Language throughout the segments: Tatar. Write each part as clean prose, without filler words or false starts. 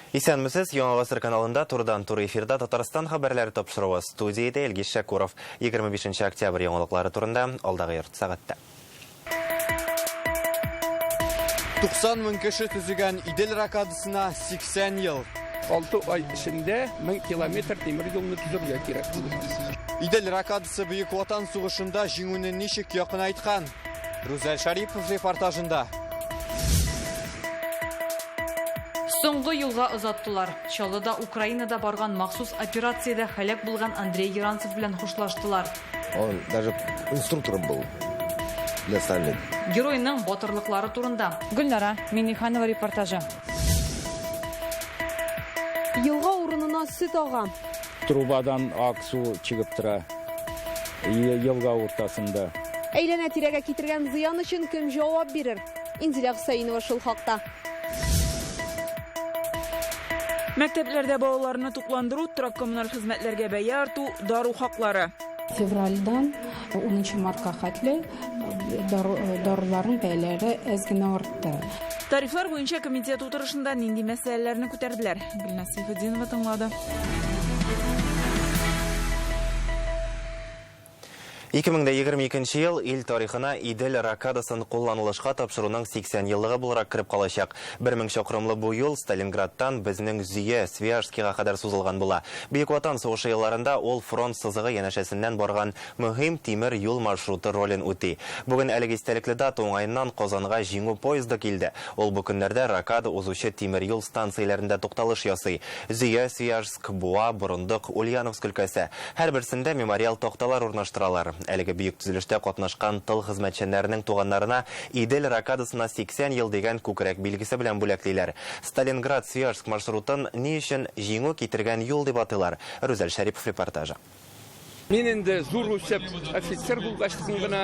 Исәнмесез, Яңа гасыр каналында турыдан-туры эфирда Татарстан хәбәрләре тапшыруы. Студиядә Илгиз Шәкуров. 25 октябрь яңалыклары турында алдагы ярты сәгатьтә. 90 мең кеше төзегән Идел рокадасына 80 ел. 6 ай эчендә 1000 километр тимер юлны төзергә кирәк булган. Идел рокадасы Бөек Ватан сугышында җиңүне ничек якынайткан? Рүзәл Шарипов репортажында. Соңгы юлга озаттылар. Чаллыда Украинада барган махсус операциядә һәлак булган Андрей Яранцев белән хушлаштылар. Он даже инструктором был для остальных. Геройның батырлыклары турында Гөлнара Миннеханова репортажы. Елга урынына сөт ага. Трубадан ак су чыгып тора. Елга уртасында. Әйләнә-тирәгә китергән зыян өчен кем җавап бирер? Инзилә Хөсәенова шул хакта. Мәктәпләрдә балаларны тукландыру, торак-коммуналь хезмәтләргә бәя арту, дару хаклары. Февральдан 10 мартка хәтле даруларның бәяләре әз генә артты. Тарифлар буенча комитет утырышында нинди мәсьәләләрне күтәрделәр? Гөлназ Сәйфетдинова тыңлады. 2022 ел ил тарихына Идел рокадасын кулланылышка тапшыруның 80 еллыгы буларак кереп калачак. 1000 чакрымлы бу юл Сталинградтан безнең Зөя, Свияжскига кадәр сузылган була. Бөек Ватан сугышы елларында ул фронт сызыгы янәшәсеннән барган мөһим тимер юл маршруты ролен үти. Бүген әлеге истәлекле дата уңаеннан Казанга Җиңү поезды килде. Ул бу көннәрдә рокада узучы тимер юл станцияләрендә тукталыш ясый. Зөя, Свияжск, Буа, Борындык, Ульяновск өлкәсе. Һәрберсендә мемориал такталар урнаштыралар. Әлеге бөек төзелештә катнашкан тыл хезмәтчәннәренең туганнарына Идел рокадасына 80 ел дигән күкрәк билгесе белән бүләклиләр. Сталинград, Свияжск маршрутын ни өчен Җиңү китергән юл дип атыйлар? Рүзәл Шәрипов репортажы. Мин инде зур үсеп офицер булгачтын гына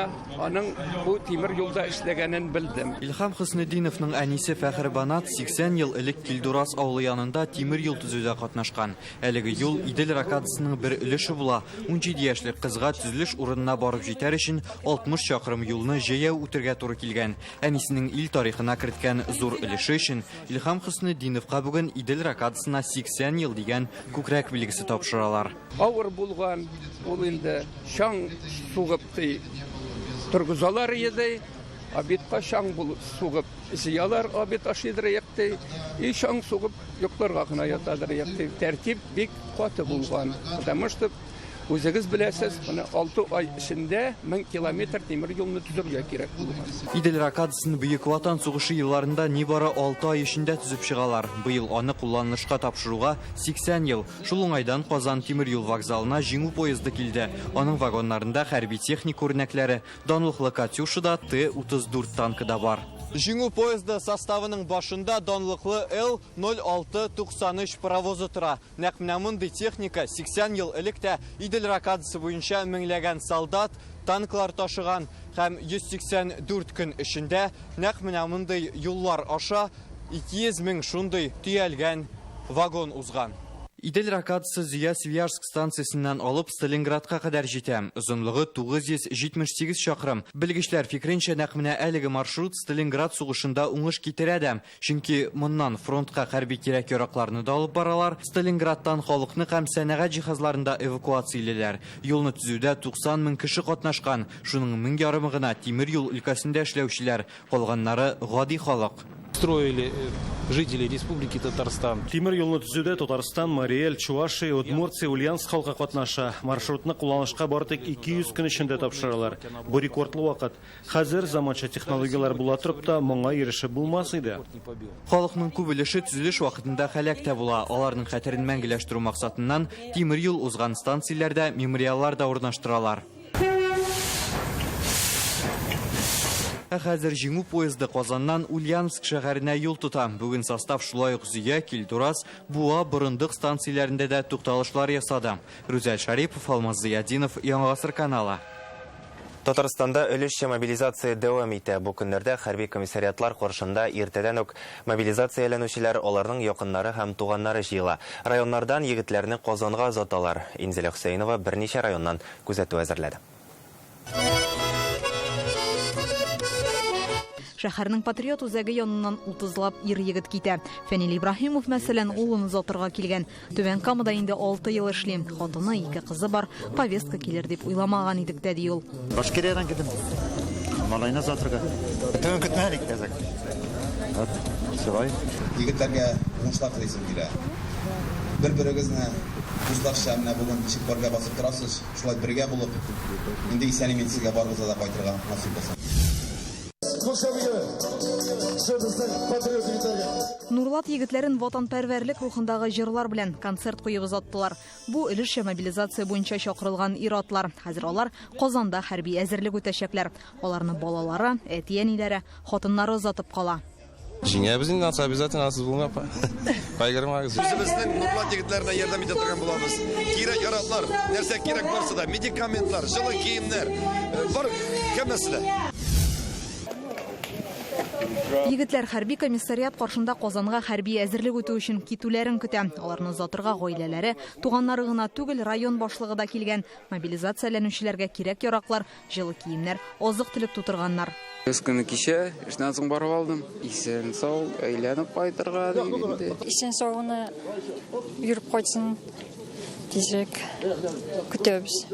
аның бу тимер юлда эшләгәнен белдем. Илһам Хөснетдиновның әнисе Фәхербанат 80 ел элек Килдураз авылы янында тимер юл төзүдә катнашкан. Әлеге юл Идел рокадасының бер өлеше була. 17 яшьлек кызга төзелеш урынына барып җитәр өчен 60 чакрым юлны җәяү үтергә туры килгән. Әнисенең ил тарихына керткән зур өлеше өчен Илһам Хөснетдиновка бүген Идел рокадасына 80 ел дигән күкрәк билгесе тапшыралар. Авыр булган, ул инде чаң сугып ди, торгызалар иде, обедка чаң сугып җыялар, обед ашыйдыр ди, и чаң сугып йокларга гына ятадыр ди. Тәртип бик каты булган, потому что үзегез беләсез, менә 6 ай эчендә 1000 километр тимер юлны төзергә кирәк булган. Идел рокадасын Бөек Ватан сугышы елларында нибары 6 ай эчендә төзеп чыгалар. Быел аны кулланылышка тапшыруга 80 ел. Шул уңайдан Казан тимер юл вокзалына Җиңү поезды килде. Аның вагоннарында хәрби техника үрнәкләре, данлыклы Катюша да, Т-34 танкы да бар. Җиңү поезды составының башында данлыклы Л ноль алты туксан өч паровозы тора. Нәкъ менә мондый техника 80 ел элек тә Идел рокадасы буенча меңләгән солдат, танклар ташыган һәм 184 көн эчендә нәкъ менә мондый юллар аша 200 мең шундый төялгән вагон узган. Идел рокадасы Зөя Свияжск станциясеннән алып Сталинградка кадәр җитә. Озынлыгы 978 чакрым. Белгечләр фикеренчә, нәкъ менә әлеге маршрут Сталинград сугышында уңыш китерә дә. Чөнки моннан фронтка хәрби кирәк-яракларны да алып баралар, Сталинградтан халыкны һәм сәнәгать җиһазларын да эвакуациялиләр. Юлны төзүдә 90 мең кеше катнашкан, шуның мең ярымы гына тимер юл өлкәсендә эшләүчеләр, калганнары гади халык. Строили жители Республики Татарстан. Тимер юлны төзүдә Татарстан, Марий Эл, Чувашия, Удмуртия, Ульяновск халкы катнаша. Маршрутны кулланышка бары тик 200 көн эчендә тапшыралар. Бу рекордлы вакыт. Хәзер заманча технологияләр була торып та, моңа ирешеп булмас иде. Халыкның күп өлеше төзелеш вакытында һәлак тә була. Аларның хәтерен мәңгеләштерү максатыннан тимер юл узган станцияләрдә мемориаллар да урнаштыралар. Ә хәзер Җиңү поезды Казаннан Ульяновск шәһәренә юл тота. Бүген состав шулай ук Зөя, Килдураз, Буа, Борындык станцияләрендә дә тукталышлар ясады. Рүзәл Шарипов, Алмаз Зыятдинов, Яңа Гасыр каналы. Татарстанда өлешчә мобилизация дәвам итә. Бу көннәрдә хәрби комиссариатлар каршында иртәдән үк мобилизацияләнүчеләр, аларның якыннары һәм туганнары җыела. Районнардан егетләрне Казанга озаталар. Инзилә Хөсәенова берничә районнан күзәтү әзерләде. Шәһәрнең Патриот үзәге яныннан утызлап ир-егет китә. Фәнил Ибраһимов, мәсәлән, улын озатырга килгән. Түбән Камада инде алты ел эшли. Хатыны, ике кызы бар. Повестка килер дип уйламаган идек тә, ди ул. Башкириядан килдем. Малайны озатырга. Төн көтмәдек әзәк. Вот, шулай. Егетләргә уңышлар телисем килә. Бер-берегезне дусларча менә бүген ничек бергә басып торасыз, шулай бергә булып, инде исән-имин сезгә барыгызга да кайтырга насыйп булсын. Нурлат егетләрен ватанпәрвәрлек рухындагы җырлар белән концерт куеп озаттылар. Бу өлешчә мобилизация буенча чакырылган ир-атлар. Хәзер алар Казанда хәрби әзерлек үтәчәкләр. Аларны балалары, әти-әниләре, хатыннары озатып кала. Җиңәбез инде, ансы обязательно, ансыз булмый, апа. Кайгырмагыз. Үзебезнең Нурлат егетләренә ярдәм итә торган булабыз. Кирәк яраклар, нәрсә кирәк барсы да, медикаментлар, җылы киемнәр, э, бар һәммәсе дә. Егетләр хәрби комиссариат каршында Казанга хәрби әзерлек үтү өчен китүләрен көтә. Аларны озатырга гаиләләре, туганнары гына түгел, район башлыгы да килгән. Мобилизацияләнүчеләргә кирәк-яраклар, җылы киемнәр, азык-төлек тутырганнар. Көз көне кичә эштән соң барып алдым. Исән сау әйләнеп кайтырга дип инде. Исән сау гына йөреп кайтсын тизрәк көтәбез.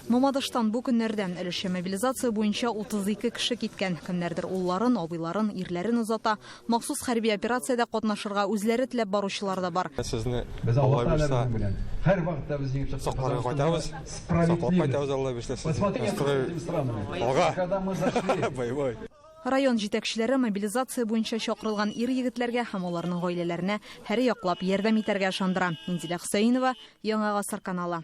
Мамадыштан бу көннәрдә өлешчә мобилизация буенча 32 кеше киткән. Кемнәрдер улларын, абыйларын, ирләрен озата. Махсус хәрби операциядә катнашырга үзләре теләп баручылар да бар. Сезне Алла бирса, сакларга кайтабыз. Саклап кайтабыз, Алла бирса, сезне. Алга! Боевой! Район җитәкчеләре мобилизация буенча чакырылган ир-егетләргә һәм аларның гаиләләренә һәрьяклап ярдәм итәргә ышандыра. Инзилә Хөсәенова, Яңа Гасыр каналы.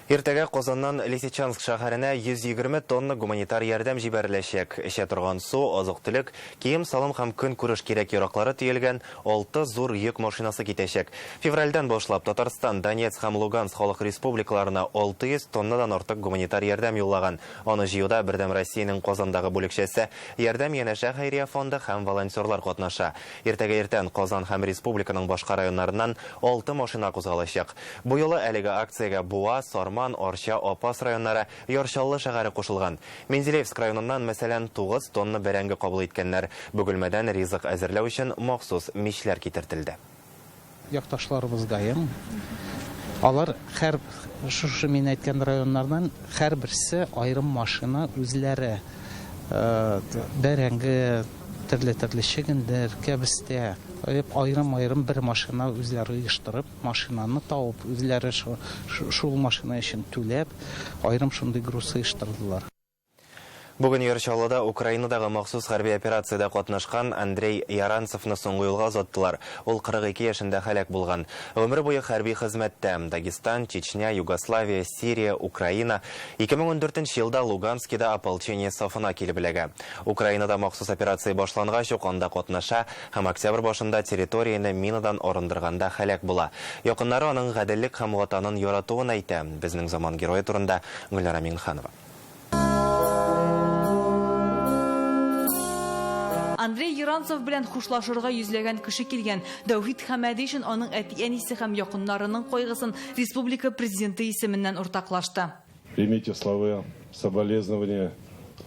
Иртәгә Казаннан Лисичанск шәһәренә 120 тонна гуманитар ярдәм җибәреләчәк. Эчә торган су, азык-төлек, кием-салым һәм көнкүреш кирәк-яраклары төялгән алты зур йөк машинасы китәчәк. Февральдән башлап Татарстан, Донецк һәм Луганск халык республикаларына 600 тоннадан артык гуманитар ярдәм юллаган. Аны җыюда Бердәм Россиянең Казандагы бүлекчәсе, Ярдәм янәшә хәйрия фонды һәм волонтерлар катнаша. Иртәгә иртән Казан һәм республиканың башка районнарыннан алты машина кузгалачак. Бу юлы әлеге акциягә Буа, Сарман, Арча, Апас районнары, Яр Чаллы шәһәре кушылган. Менделеевск районыннан, мәсәлән, 9 тонна бәрәңге кабул иткәннәр. Бөгелмәдән ризык әзерләү өчен махсус мичләр китертелде. Якташларыбыз даим. Алар һәр шушы мин әйткән районнардан һәрберсе аерым машина үзләре бәрәңге, төрле-төрле чөгендер, кәбестә аерым-аерым бер машина үзләре оештырып, машинаны табып, үзләре шул машина өчен түләп, аерым шундый груз оештырдылар. Бүген Яр Чаллыда Украинадагы махсус хәрби операциядә катнашкан Андрей Яранцевны соңгы юлга озаттылар. Ул 42 яшендә һәлак булган. Гомере буе хәрби хезмәттә. Дагестан, Чечня, Югославия, Сирия, Украина. 2014 елда Луганскида ополчение сафына килеп эләгә. Украинада махсус операция башлангач ук анда катнаша һәм октябрь башында территорияне минадан арындырганда һәлак була. Якыннары аның гаделлек һәм Ватанын яратуын әйтә. Безнең заман герое турында Гөлнара Миңнеханова. Андрей Яранцев белән хушлашырга йөзләгән кеше килгән. Дәүхит Хәмәдишин аның әти-әнисе һәм якыннарының кайгысын республика президенты исеменнән уртаклашты. Примите слова соболезнования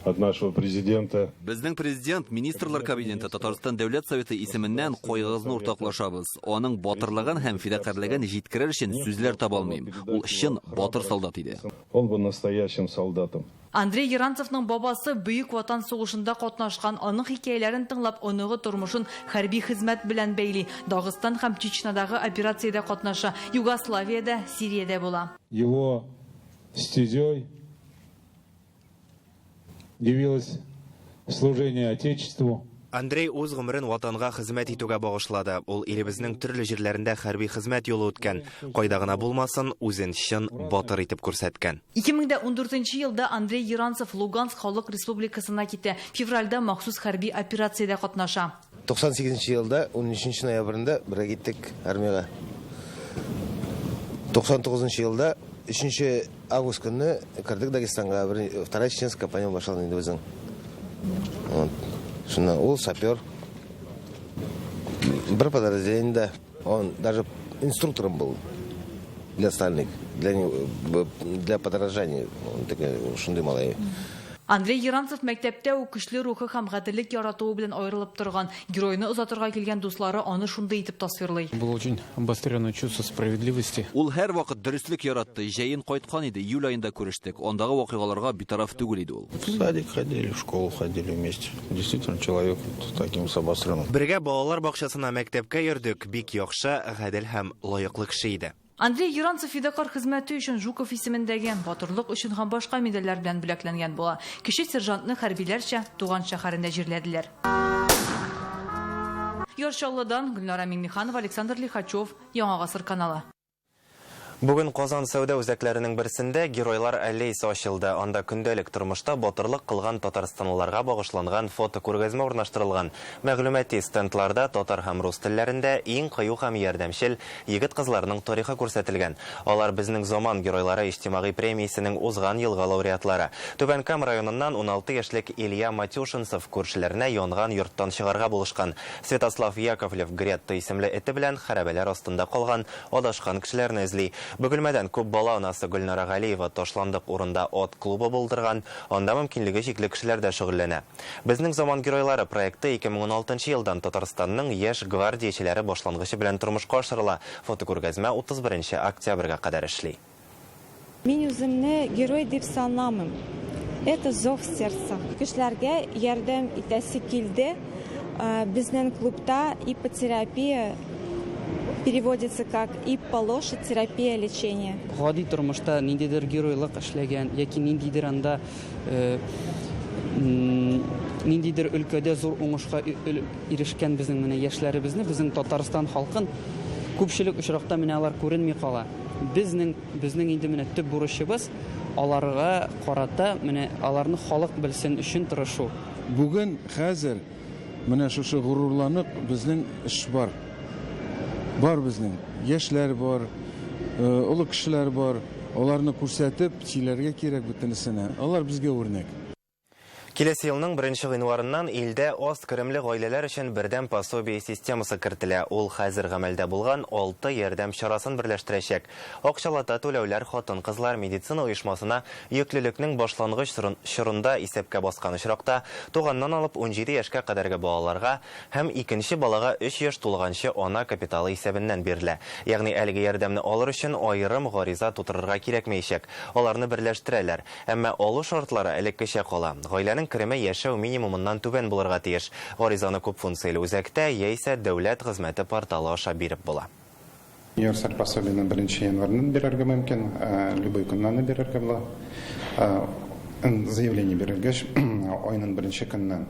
от нашего президента. Безнең президент, министрлар кабинеты, Татарстан Дәүләт Советы исеменнән кайгыгызны уртаклашабыз. Аның батырлыгын һәм фидакарьлеген җиткерер өчен сүзләр таба алмыйм. Ул чын батыр солдат иде. Он был настоящим солдатом. Андрей Яранцевның бабасы Бөек Ватан сугышында катнашкан, аның хикәяләрен тыңлап, оныгы тормышын хәрби хезмәт белән бәйли. Дагыстан һәм Чечнядагы операциядә катнаша, Югославиядә, Сириядә була. Его стезей явилось служение Отечеству. Андрей үз гомерен Ватанга хезмәт итүгә багышлады. Ул илебезнең төрле җирләрендә хәрби хезмәт юлы үткән. Кайда гына булмасын, үзен чын батыр итеп күрсәткән. 2014 елда Андрей Яранцев Луганск халык республикасына китә. Февральдә махсус хәрби операциядә катнаша. 98 елда 13 ноябрендә бергә киттек армиягә. 99 елда 3 август көнне кердек Дагестанга, вторая чеченская кампания башланды инде безнең. Вот. Шуннан ул сапер. Бер подразделениедә он даже инструктором был для остальных, для подражания. Он такой шундый малай. Андрей Еранцев мәктәптә үк көчле рухы һәм гаделлек яратуы белән аерылып торган. Геройны озатырга килгән дуслары аны шундый итеп тасвирлый. Было очень обостренное чувство справедливости. Ул һәрвакыт дөреслек яратты. Җәен кайткан иде, июль аенда күрештек. Андагы вакыйгаларга битараф түгел иде ул. В садик ходили, в школу ходили вместе. Действительно, человек вот таким с обостренным. Бергә балалар бакчасына, мәктәпкә йөрдек. Бик яхшы, гадел һәм лаеклы кеше иде. Андрей Еранцев фидакарь хезмәте өчен Жуков исемендәге, Батырлык өчен һәм башка медальләр белән бүләкләнгән була. Кече сержантны хәрбиләрчә туган шәһәрендә җирләделәр. Яр Чаллыдан Гөлнара Миңнеханова, Александр Лихачев, Яңа гасыр каналы. Бүген Казан сәүдә үзәкләренең берсендә Геройлар аллеясы ачылды. Анда көндәлек тормышта батырлык кылган татарстанлыларга багышланган фотокүргәзмә урнаштырылган. Мәгълүмати стендларда татар һәм рус телләрендә иң кыю һәм ярдәмчел егет-кызларның тарихы күрсәтелгән. Алар Безнең заман геройлары иҗтимагый премиясенең узган елгы лауреатлары. Түбән Кама районыннан 16 яшьлек Илья Матюшинцев күршеләренә янган йорттан чыгарга булышкан. Святослав Яковлев Гретта исемле эте белән хәрабәләр астында калган, адашкан кешеләрне эзли. Бөгелмәдән күп бала анасы Гөлнара Галиева ташландык урында ат клубы булдырган, анда мөмкинлеге чикле кешеләр дә шөгыльләнә. Безнең заман геройлары проекты 2016 елдан Татарстанның яшь гвардиячеләре башлангычы белән тормышка ашырыла. Фотокүргәзмә 31 октябрьгә кадәр эшли. Мин үземне герой дип санамыйм. Это зов сердца. Кешеләргә ярдәм итәсе килде. Безнең клубта иппотерапия переводится как иппо-лошадь, терапия лечения. Гади тормышта ниндидер геройлык эшләгән яки ниндидер анда ниндидер өлкәдә зур уңышка ирешкән безнең менә яшьләребезне, безнең Татарстан халкын күпчелек очракта менә алар күренми кала. Безнең инде менә төп бурычыбыз аларга карата менә аларны халык белсен өчен тырышу. Бүген хәзер менә шушы горурланып безнең эш бар. Бар безнең яшьләр бар, олы кешеләр бар. Аларны күрсәтеп сөйләргә кирәк бөтенесенә. Алар безгә үрнәк. Киләсе елның 1 гыйнварыннан илдә аз керемле гаиләләр өчен бердәм пособие системасы кертелә. Ул хәзер гамәлдә булган 6 ярдәм чарасын берләштерәчәк. Акчалата түләүләр хатын-кызлар медицина оешмасына йөклелекнең башлангыч чорында исәпкә баскан очракта туганнан алып 17 яшькә кадәрге балаларга һәм икенче балага 3 яшь тулганчы ана капиталы исәбеннән бирелә. Ягъни әлеге ярдәмне алыр өчен аерым гариза тутырырга кирәкмәячәк. Аларны берләштерәләр. Әмма алу шартлары элеккечә кала. Гаиләнең кереме яшәү минимумыннан түбән булырга тиеш. Гаризаны күп функцияле үзәктә яисә дәүләт хезмәте порталы аша биреп була. Универсаль пособиены 1 январьдан бирергә мөмкин, любой көннән бирергә була. Заявление бирелгәч, айның 1 көннән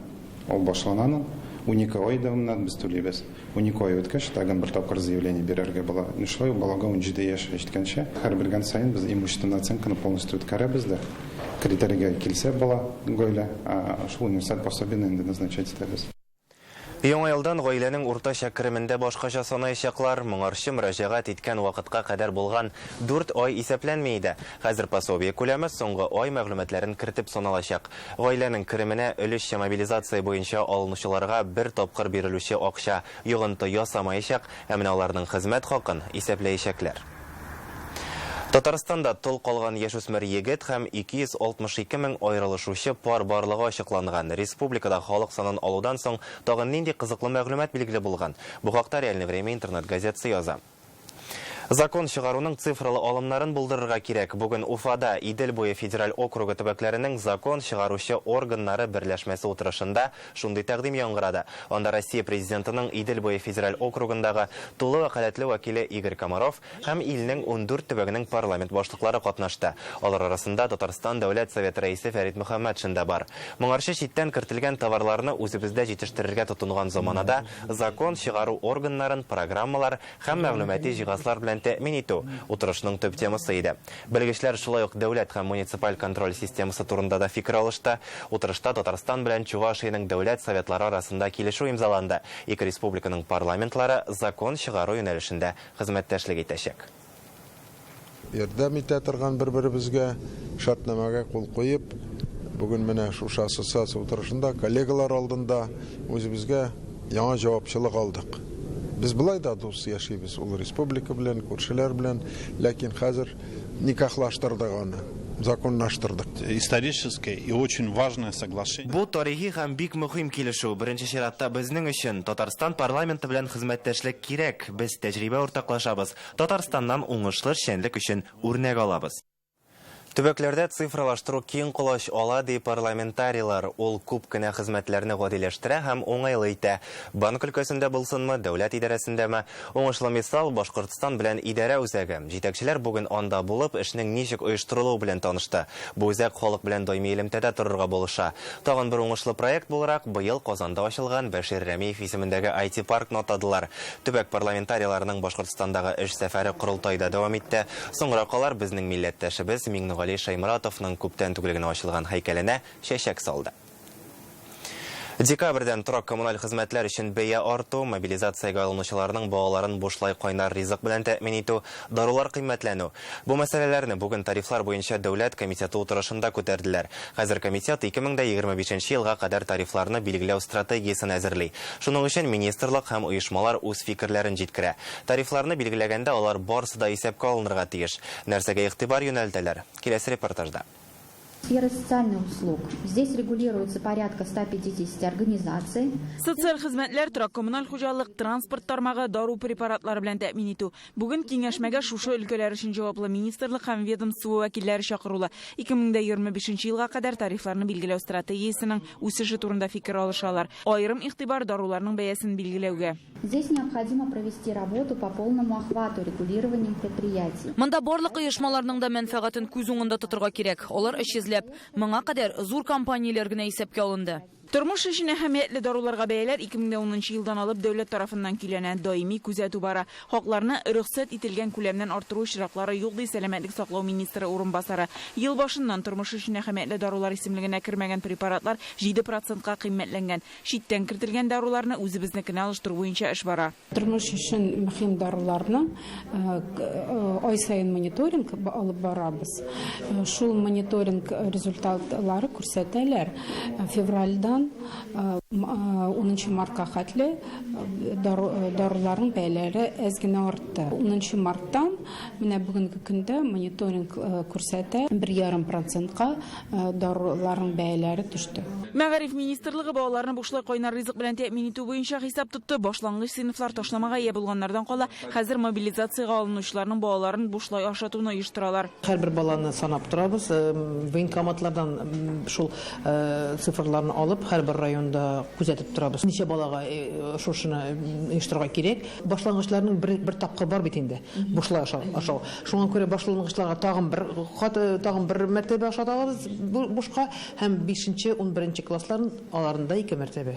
ул башлана. 12 ай дәвамында без түлибез. 12 ай үткәч, тагын бер тапкыр заявление бирергә була. Шулай ук балага 17 яшь җиткәнче, һәр биргән саен без имущественная оценканы полностью үткәрәбез дә. Критерийга килсә бала гаилә, шул универсаль пособиены инде назначать итәбез. Яңа елдан гаиләнең уртача керемендә башкача санаячаклар. Моңарчы мөрәҗәгать иткән вакытка кадәр булган 4 ай исәпләнми иде. Хәзер пособие күләме соңгы ай мәгълүматларын кертеп саналачак. Гаиләнең кеременә өлешчә мобилизация буенча алынучыларга бер тапкыр бирелүче акча йогынты ясамаячак, ә менә аларның хезмәт хакын исәпләячәкләр. Татарстанда тол калган яшүсмер егет һәм 262 мең аерылышучы пар барлыгы ачыкланган. Республикада халык санын алудан соң тагын нинди кызыклы мәгълүмат билгеле булган? Бу хакта Реальное время интернет газетасы яза. Закон чыгаруның цифралы алымнарын булдырырга кирәк. Бүген Уфада Идел буе федераль округы төбәкләренең закон чыгаручы органнары берләшмәсе утырышында шундый тәкъдим яңгырады. Анда Россия президентының Идел буе федераль округындагы тулы вәкаләтле вәкиле Игорь Комаров һәм илнең 14 төбәгенең парламент башлыклары катнашты. Алар арасында Татарстан Дәүләт Советы рәисе Фәрит Мөхәммәтшин дә бар. Моңарчы читтән кертелгән товарларны үзебездә җитештерергә тотынган заманада закон чыгару органнарын программалар һәм мәгълүмати җиһазлар белән тәэмин итү утырышның төп темасы иде. Белгечләр шулай ук дәүләт һәм муниципаль контроль системасы турында да фикер алышты. Утырышта Татарстан белән Чувашиянең дәүләт советлары арасында килешү имзаланды. Ике республиканың парламентлары закон чыгару юнәлешендә хезмәттәшлек итәчәк. Ярдәм итә торган бер-беребезгә шартнамәгә кул куеп, бүген менә шушы ассоциация утырышында коллегалар алдында үзебезгә яңа җавапчылык алдык. Без былай да дус яшибез, ул республика белән, күршеләр белән, ләкин хәзер никахлаштырдык аны. законлаштырдык. Историческое и очень важное соглашение. Бу тарихи һәм бик мөһим килешү. Беренче чиратта безнең өчен Татарстан парламенты белән хезмәттәшлек кирәк. Без тәҗрибә уртаклашабыз. Татарстаннан уңышлы эшчәнлек өчен үрнәк алабыз. Төбәкләрдә цифралаштыру киң колач ала, ди парламентарийлар. Ул күп кенә хезмәтләрне гадиләштерә һәм уңайлы итә. Банк өлкәсендә булсынмы, дәүләт идарәсендәме. Уңышлы мисал, Башкортстан белән идарә үзәге. Җитәкчеләр бүген анда булып, эшнең ничек оештырылуы белән танышты. Бу үзәк халык белән даими элемтәдә торырга булыша. Тагын бер уңышлы проект буларак, быел Казанда ачылган Бәшир Рәмиев исемендәге IT-паркны атадылар. Төбәк парламентарийларының Башкортстандагы эш сәфәре корылтайда дәвам итте. Соңрак алар безнең милләттәшебез Миңнегали Шәйморатовның күптән түгел генә ачылган һәйкәленә чәчәк салды. Декабрьдән торак-коммуналь хезмәтләр өчен бәя арту, мобилизациягә алынучыларның балаларын бушлай кайнар ризык белән тәэмин итү, дарулар кыйммәтләнү. Бу мәсьәләләрне бүген тарифлар буенча дәүләт комитеты утырышында күтәрделәр. Хәзер комитет 2025 елга кадәр тарифларны билгеләү стратегиясен әзерли. Шуның өчен министрлык һәм оешмалар үз фикерләрен җиткерә. Тарифларны билгеләгәндә алар барысы да исәпкә алынырга тиеш. Нәрсәгә игътибар юнәлтәләр? Киләсе репортажда. Сфера социальных услуг. Здесь регулируется порядка 150 организаций. Социаль хезмәтләр, торак-коммуналь хуҗалык, транспорт тармагы, дару препаратлары белән тәэмин итү. Бүген киңәшмәгә шушы өлкәләр өчен җаваплы министрлык һәм ведомство вәкилләре чакырулы. 2025 елга кадәр тарифларны билгеләү стратегиясенең үсеше турында фикер алышалар. Аерым игътибар даруларның бәясен билгеләүгә. Здесь необходимо провести работу по полному охвату регулированием предприятий. Монда барлык оешмаларның да мәнфәгатен күз уңында тотырга кирәк. Алар өч йөзләп. Моңа кадәр зур компанияләр генә исәпкә алынды. Тормыш өчен әһәмиятле даруларга бәяләр 2010 елдан алып дәүләт тарафыннан көйләнә. Даими күзәтү бара. Хакларны рөхсәт ителгән күләмнән арттыру очраклары юк, ди сәламәтлек саклау министры урынбасары. Ел башыннан тормыш өчен әһәмиятле дарулар исемлегенә кермәгән препаратлар 7 процентка кыйммәтләнгән. Читтән кертелгән даруларны үзебезнекенә алыштыру буенча эш бара. Тормыш өчен мөһим даруларны ай саен мониторинг алып барабыз. Шул мониторинг результатлары күрсәтәләр. Февральдан 10 мартка хәтле даруларның бәяләре әз генә артты. 10 марттан менә бүгенге көндә мониторинг күрсәтә, 1,5 процентка даруларның бәяләре төште. Мәгариф министрлыгы балаларны бушлай кайнар ризык белән тәэмин итү буенча хисап тотты. Башлангыч сыйныфлар ташламага ия булганнардан кала, хәзер мобилизациягә алынучыларның балаларын бушлай ашатуны оештыралар. Һәрбер баланы санап торабыз. Военкоматлардан шул цифрларны алып, һәрбер районда күзәтеп торабыз. Ничә балага шушыны оештырырга кирәк. Башлангычларның бер тапкыр бар бит инде. Бушлай ашау. Шуңа күрә башлангычларга тагын бер кат, тагын бер мәртәбә ашата алабыз бушка һәм 5-нче, 11 классларын аларында ике мәртәбә.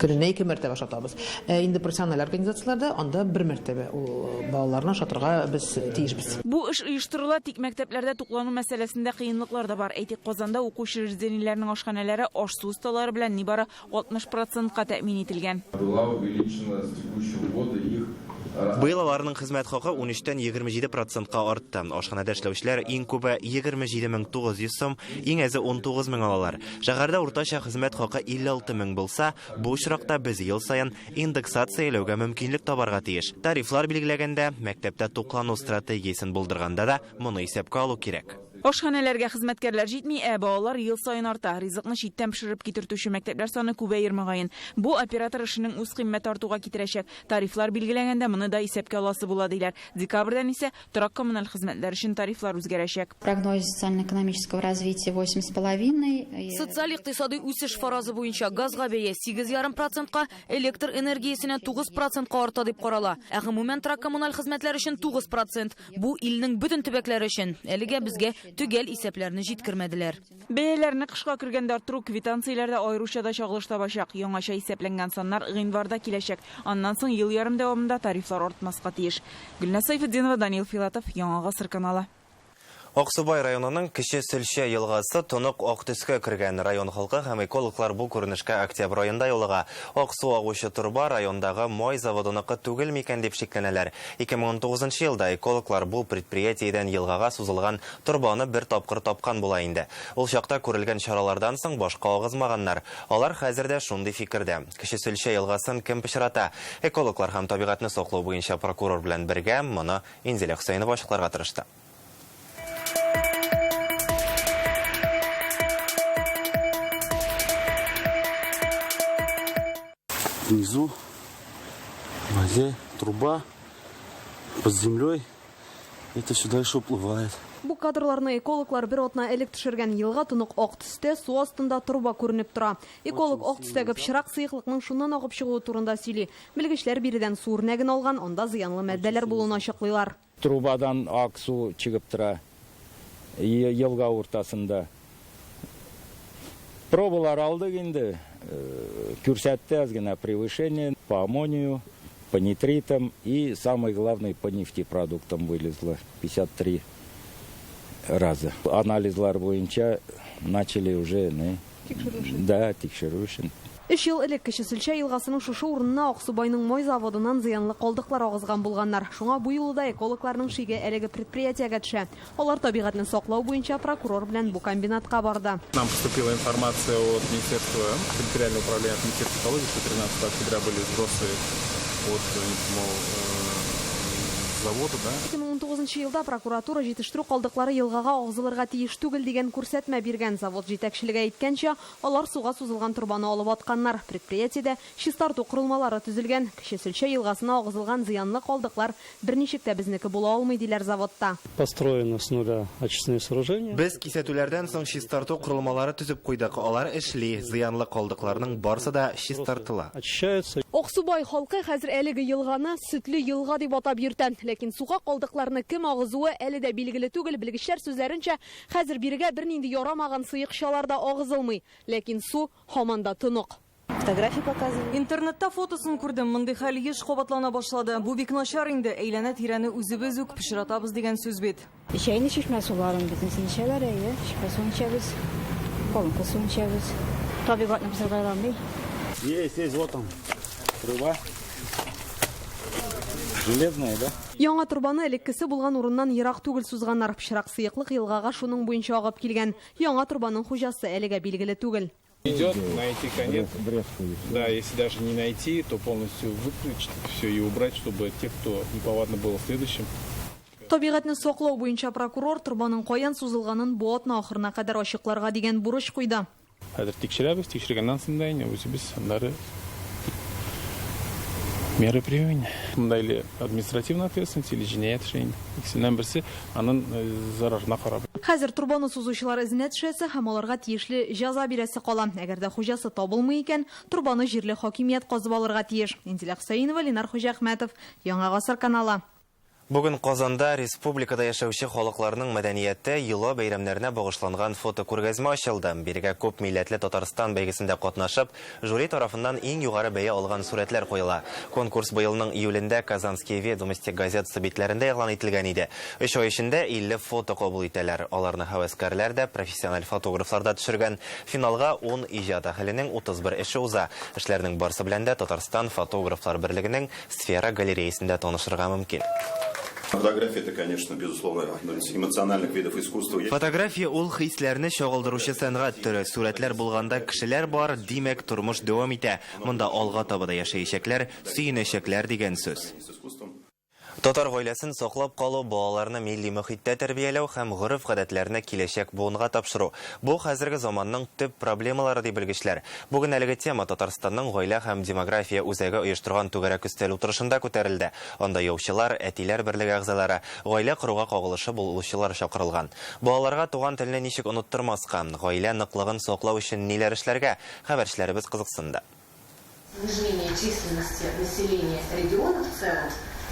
Көненә ике мәртәбә ашатабыз. Ә инде профессиональ организацияләрдә анда бер мәртәбә ул балаларны ашатырга без тиешбез. Бу эш оештырыла, тик мәктәпләрдә туклану мәсьәләсендә кыенлыклар да бар. Әйтик, Казанда уку учреждениеләренең ашханәләре аш-су осталары белән нибары 60 процентка тәэмин ителгән. Была увеличена с текущего года их Быел аларның хезмәт хакы 13тән 27 процентка артты. Ашханәдә эшләүчеләр иң күбе 27 900 сум, иң әзе 19 мең алалар. Шәһәрдә уртача хезмәт хакы 56 мең булса, бу очракта без ел саен индексацияләүгә мөмкинлек табарга тиеш. Тарифлар билгеләгәндә, мәктәптә туклану стратегиясен булдырганда да моны исәпкә алу кирәк. Ашханәләргә хезмәткәрләр җитми, ә балалар ел саен арта. Ризыкны читтән пешереп китертүче мәктәпләр саны күбәер мөгаен. Бу оператор эшенең үз кыйммәте артуга китерәчәк. Тарифлар билгеләгәндә моны да исәпкә аласы була диләр. Декабрьдән исә торак коммуналь хезмәтләр өчен тарифлар үзгәрәчәк. Прогноз социально-экономического развития 8,5. Социаль икътисадый үсеш фаразы буенча газга бәя 8,5 процентка, электр энергиясенә 9 процентка арта дип карала. Ә гомумән торак коммуналь хезмәтләр өчен 9 процент. Бу илнең бөтен төбәкләре өчен. Әлегә безгә төгәл исәпләрне җиткермәделәр. Бәяләрне кышка кергәндә арттыру квитанцияләрдә аеруча да чагылыш табачак. Яңача исәпләнгән саннар гыйнварда киләчәк. Аннан соң ел ярым дәвамында тарифлар артмаска тиеш. Гөлназ Сайфетдинова, Даниил Филатов, Яңа Гасыр каналы. Аксубай районының Кече Сөлчә елгасы тонык ак төскә кергән. Район халкы һәм экологлар бу күренешкә октябрь аенда юлыга. Ак су агучы торба райондагы май заводыныкы түгел микән дип шикләнәләр. 2019 елда экологлар бу предприятиедән елгага сузылган торбаны бер тапкыр тапкан була инде. Ул чакта күрелгән чаралардан соң башка агызмаганнар. Алар хәзер дә шундый фикердә. Кече Сөлчә елгасын кем пычрата? Экологлар һәм табигатьне саклау буенча прокурор белән бергә моны Инзилә Хөсәенова ачыкларга тырышты. Внизу в воде труба под землей. Это все дальше уплывает. Бу кадрларны экологлар бер атна элек төшергән. Елга тонык ак төстә, су астында торба күренеп тора. Эколог ак төстәге пычрак сыеклыкның шуннан агып чыгуы турында сөйли. Белгечләр биредән су үрнәген алган, анда зыянлы матдәләр булуын ачыклыйлар. Трубадан ак су чыгып тора елга уртасында. Пробалар алдык инде, күрсәтте аз гына превышение по аммонию, по нитритам и, самое главное, по нефтепродуктам вылезло 53 раза. Анализлар буенча начали уже, не? Да, тикшерү эшен. Өч ел элек Кече Сөлчә елгасының шушы урынына Аксубайның май заводыннан зыянлы калдыклар агызган булганнар. Шуңа бу юлы да экологларның шиге әлеге предприятиегә төшә. Алар табигатьне саклау буенча прокурор белән бу комбинатка барды. Нам поступила информация от Министерства территориального управления, от Министерства экологии, что 13 октября были сбросы от, мол, завода, да? 2019 елда прокуратура җитештерү калдыклары елгага агызылырга тиеш түгел дигән күрсәтмә биргән. Завод җитәкчелеге әйткәнчә, алар суга сузылган торбаны алып атканнар. Предприятиедә чистарту корылмалары төзелгән. Кече Сөлчә елгасына агызылган зыянлы калдыклар берничек тә безнеке була алмый, диләр заводта. Построено с нуля очистные сооружения. Без кисәтүләрдән соң чистарту корылмалары төзеп куйдык. Алар эшли, зыянлы калдыкларның барсы да чистартыла. Очищаются. Аксубай халкы хәзер әлеге елганы сөтле елга дип атап йөртә. Ләкин суга калдыкларны кем агызуы әле дә билгеле түгел. Белгечләр сүзләренчә, хәзер бирегә бернинди ярамаган сыекчалар да агызылмый. Ләкин су һаман да тонык. Фотография показываю. Интернетта фотосын күрдем. Мондый хәл еш кабатлана башлады. Бу бик начар инде. Әйләнә тирәне үзебез үк пычратабыз дигән сүз бит. Чәйне чишмә суларын бөтенесен эчәләр, әйе. Чишмә суын эчәбез. Колонка суын эчәбез. Табигатьне бозарга ярамый. Есть, есть, вот он. Труба. Железная, да? Яңа торбаны элеккесе булган урыннан ерак түгел сузганнар. Пычрак сыеклык елгага шуның буенча агып килгән. Яңа торбаның хуҗасы әлегә билгеле түгел. Идет, найти конец. Да, если даже не найти, то полностью выключить все и убрать, чтобы те, кто неповадно было следующим. Табигатьне саклау буенча прокурор торбаның каян сузылганын бу атна ахырына кадәр ачыкларга дигән бурыч куйды. Хәзер тикшерәбез, тикшергәннән соң да инде үзебез аннары меры примем. Монда или административная ответственность, или җинаять эше инде. Икесеннән берсе аның зарарына карап. Хәзер торбаны сузучылар эзенә төшәсе һәм аларга тиешле җәза бирәсе кала. Әгәр дә хуҗасы табылмый икән, торбаны җирле хакимият казып алырга тиеш. Инзилә Хөсәенова, Ленар Хуҗахмәтов, Яңа Гасыр каналы. Бүген Казанда республикада яшәүче халыкларның мәдәнияте, йола бәйрәмнәренә багышланган фотокүргәзмә ачылды. Бирегә күп милләтле Татарстан бәйгесендә катнашып, жюри тарафыннан иң югары бәя алган сурәтләр куела. Конкурс быелның июлендә Казанские ведомости газетасы битләрендә игълан ителгән иде. 3 ай эчендә 50 фото кабул итәләр. Аларны һәвәскәрләр дә, профессиональ фотографлар да төшергән. Финалга 10 иҗат әһеленең 31 эше уза. Эшләрнең барсы белән дә Татарстан фотографлар берлегенең Сфера галереясендә танышырга мөмкин. Фотография это, конечно, безусловно, одно из эмоциональных видов искусства. Фотография ул хисләрне чагылдыручы сәнгать төре. Сурәтләр булганда кешеләр бар, димәк, тормыш дәвам итә. Монда алга таба да яшәячәкләр, сөенәчәкләр дигән сүз. Татар гаиләсен саклап калу, балаларны милли мөхиттә тәрбияләү һәм гореф-гадәтләрне киләчәк буынга тапшыру. Бу хәзерге заманның төп проблемалары ди белгечләр. Бүген әлеге тема Татарстанның гаилә һәм демография үзәге оештырган түгәрәк өстәл утырышында күтәрелде. Анда яучылар, әтиләр берлеге әгъзалары, гаилә коруга кагылышы булучылар чакырылган. Балаларга туган телне ничек оныттырмаска, гаилә ныклыгын саклау өчен ниләр эшләргә, хәбәрчеләребез кызыксынды. Снижение численности населения региона в целом,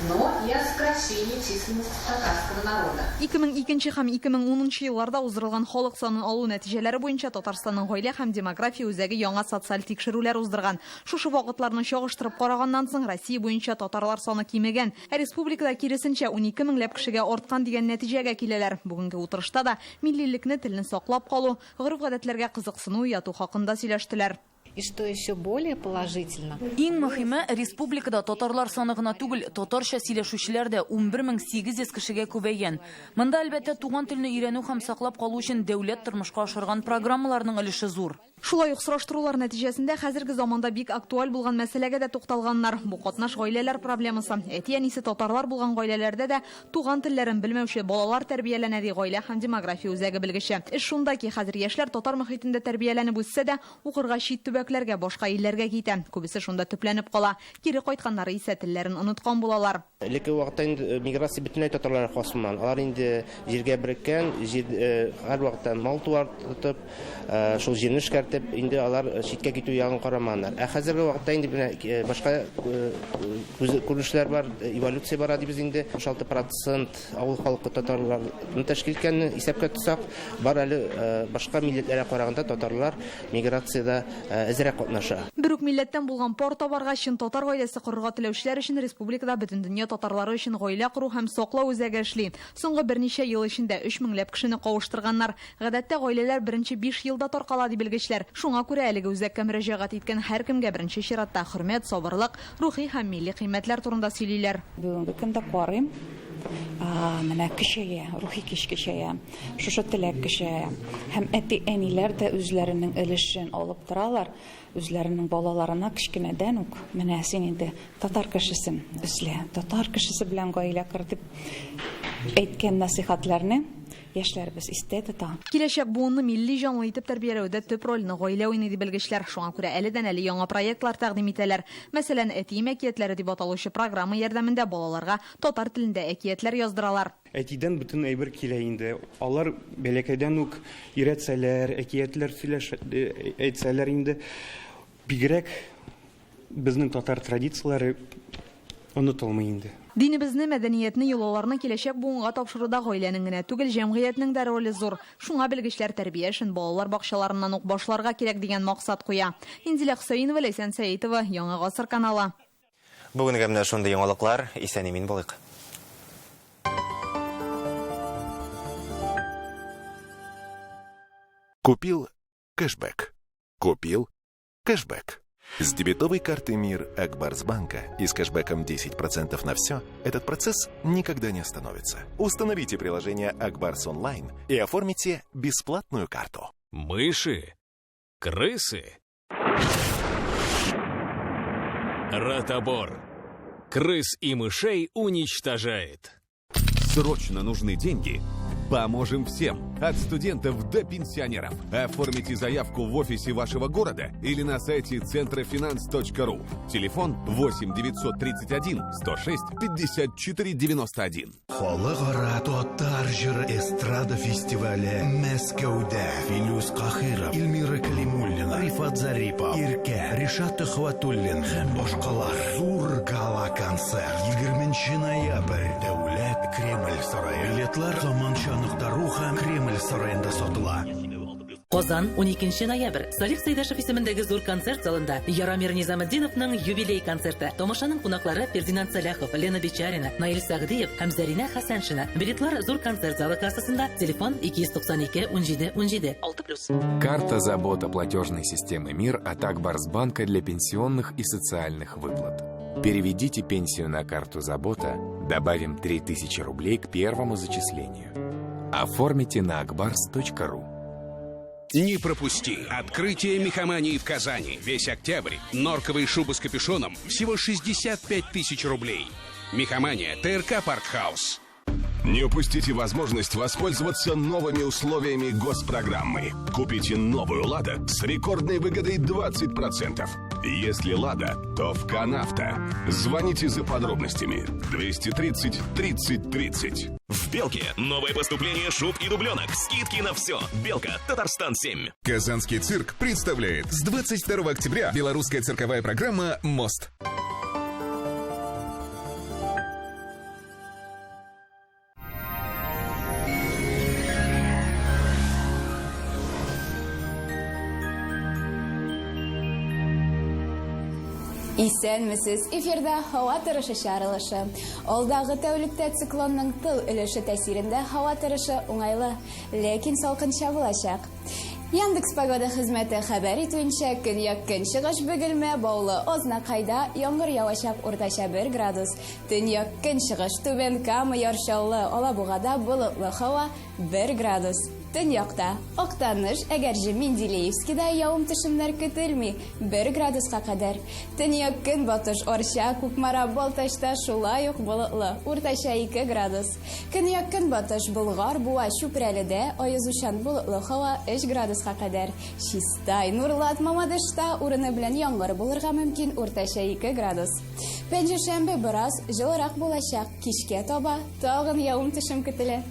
но и о сокращении численности татарского народа. 2002 һәм 2010 елларда уздырылган халык санын алу нәтиҗәләре буенча Татарстанның гаилә һәм демография үзәге яңа социаль тикшерүләр уздырган. Шушы вакытларны чагыштырып караганнан соң Россия буенча татарлар саны кимегән, ә республикада киресенчә 12 меңләп кешегә арткан дигән нәтиҗәгә киләләр. Бүгенге утырышта да миллилекне, телне саклап калу, гореф-гадәтләргә кызыксыну уяту хакында сөйләштеләр. И что еще более положительно? Иң мөһиме, республикада татарлар саны гына түгел, татарча сөйләшүчеләр дә 11800 кешегә күбәйгән. Монда, әлбәттә, туган телне өйрәнү һәм саклап калу өчен дәүләт тормышка ашырган программаларның өлеше зур. Шулай ук сораштырулар нәтиҗәсендә хәзерге заманда бик актуаль булган мәсьәләгә дә тукталганнар. Бу катнаш гаиләләр проблемасы. Әти-әнисе татарлар булган гаиләләрдә дә туган телләрен белмәүче балалар тәрбияләнә, ди гаилә һәм демография үзәге белгече. Эш шунда ки, хәзер яшьләр татар мохитендә тәрбияләнеп үссә дә, укырга чит төбәкләргә, башка илләргә китә. Күбесе шунда төпләнеп кала. Кире кайтканнары исә телләрен оныткан булалар. Элекке вакытта инде миграция бөтенләй татарларга хас булмаган. Алар инде җиргә береккән, җир һәрвакытта мал-туар тотып, шул җирне эшкәртеп, инде алар читкә китү ягын карамаганнар. Ә хәзерге вакытта инде менә башка күренешләр бар, эволюция бара дибез инде. 66 процент авыл халкы татарларны тәшкил иткәнне исәпкә тотсак, бар әле башка милләтләргә караганда татарлар миграциядә әзрәк катнаша. Бер үк милләттән булган пар табарга, чын татар гаиләсе корырга теләүчеләр өчен республикада Бөтендөнья татарлары өчен гаилә кору һәм саклау үзәге эшли. Соңгы берничә ел эчендә 3 меңләп кешене кавыштырганнар. Гадәттә гаиләләр беренче 5 елда таркала, ди белгечләр. Шуңа күрә әлеге үзәккә мөрәҗәгать иткән һәркемгә беренче чиратта хөрмәт, сабырлык, рухи һәм милли кыйммәтләр турында сөйлиләр. Бүгенге көндә карыйм, менә көчәя, рухи көч көчәя, шушы теләк көчәя. Һәм әти-әниләр дә үзләренең өлешен алып торалар, үзләренең балаларына кечкенәдән үк, менә син инде татар кешесен эзлә, татар кешесе белән гаилә кор дип әйткән нәсыйхәтләрне яшьләребез истә тота. Киләчәк буынны милли җанлы итеп тәрбияләүдә төп рольне гаилә уйный, ди белгечләр. Шуңа күрә әледән-әле яңа проектлар тәкъдим итәләр. Мәсәлән, Әтием әкиятләре дип аталучы программа ярдәмендә балаларга татар телендә әкиятләр яздыралар. Әтидән бөтен әйбер килә инде. Алар бәләкәйдән үк өйрәтсәләр, әкиятләр сөйләш әйтсәләр инде, бигрәк безнең татар традицияләре онытылмый инде. Динебезне, мәдәниятне, йолаларны киләчәк буынга тапшыруда гаиләнең генә түгел, җәмгыятьнең дә роле зур. Шуңа белгечләр тәрбия эшен балалар бакчаларыннан ук башларга кирәк дигән максат куя. Инзилә Хөсәенова, Ләйсән Сәетова, Яңа Гасыр каналы. Бүгенгә менә шундый яңалыклар. Исән-имин булыйк. Купил кэшбэк. Купил кэшбэк. С дебетовой карты МИР Акбарсбанка и с кэшбэком 10% на все этот процесс никогда не остановится. Установите приложение Акбарс Онлайн и оформите бесплатную карту. Мыши, крысы, Ротобор. Крыс и мышей уничтожает. Срочно нужны деньги? Поможем всем, от студентов до пенсионеров. Оформите заявку в офисе вашего города или на сайте центрофинанс.ру. Телефон 8 931 106 54 91. Халыкара татар җыры эстрада фестивале Мәскәүдә. Филүс Каһиров, Эльмира Калимуллина, Рифат Зарипов, Иркә, Ришат Төхвәтуллин һәм башкалар. Зур гала-концерт 20 ноябрь, Дәүләт Кремль сарае. Билетлар заманча.ру һәм Кремль сараенда сатыла. Казан, 12 ноябрь. Салих Сәйдәшев исемендәге зур концерт залында Ярамир Низаметдиновның юбилей концерты. Тамашаның кунаклары Фердинанд Сәлахов, Лена Бичарина, Наил Сәгъдиев һәм Зәринә Хәсәншина. Билетлар зур концерт залы кассасында, телефон 292 17 17. 6+. Карта «Забота» платежной системы МИР от Акбарсбанка для пенсионных и социальных выплат. Переведите пенсию на карту «Забота», добавим 3000 рублей к первому зачислению. Оформите на akbars.ru. Не пропусти открытие мехомании в Казани. Весь октябрь. Норковые шубы с капюшоном всего 65 тысяч рублей. Мехомания, ТРК Паркхаус. Не упустите возможность воспользоваться новыми условиями госпрограммы. Купите новую «Лада» с рекордной выгодой 20%. Если «Лада», то в «Канавто». Звоните за подробностями 230 30 30. В «Белке» новое поступление шуб и дубленок. Скидки на все. «Белка», Татарстан 7. Казанский цирк представляет с 22 октября белорусская цирковая программа «Мост». Исәнмесез! Эфирда һава торышы чыгарылышы. Алдагы тәүлектә циклонның тыл өлеше тәэсирендә һава торышы уңайлы, ләкин салкынча булачак. Яндекс Погода хезмәте хәбәр итүенчә, көньяк-көнчыгыш Бөгелмә, Баулы, Азнакайда яңгыр явачак, уртача 1 градус. Төньяк-көнчыгыш Түбән Кама, Яр Чаллы, Алабугада болытлы һава, 1 градус. Төньякта, Актаныш, Әгерҗе, Менделеевскида явым-төшемнәр көтелми, 1 градуска кадәр. Төньяк-көнбатыш Арча, Кукмара, Балтачта шулай ук болытлы, уртача 2 градус. Көньяк-көнбатыш Болгар, Буа, Чүпрәледә аязучан болытлы һава, 3 градуска кадәр. Чистай, Нурлат, Мамадышта урыны белән яңгыр булырга мөмкин, уртача 2 градус. Пәнҗешәмбе бераз җылырак булачак, кичкә таба тагын явым-төшем көтелә.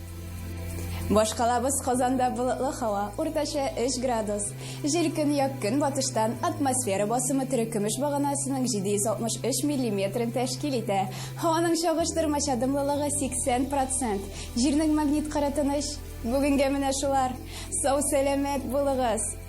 Башкалабыз Казанда болытлы һава, уртача 3 градус. Җил көньяк-көнбатыштан, атмосфера басымы терекөмеш баганасының 763 миллиметрын тәшкил итә. Һаваның чагыштырмача дымлылыгы 80 процент. Җирнең магнит кыры тыныч. Бүгенгә менә шулар. Сау-сәламәт булыгыз!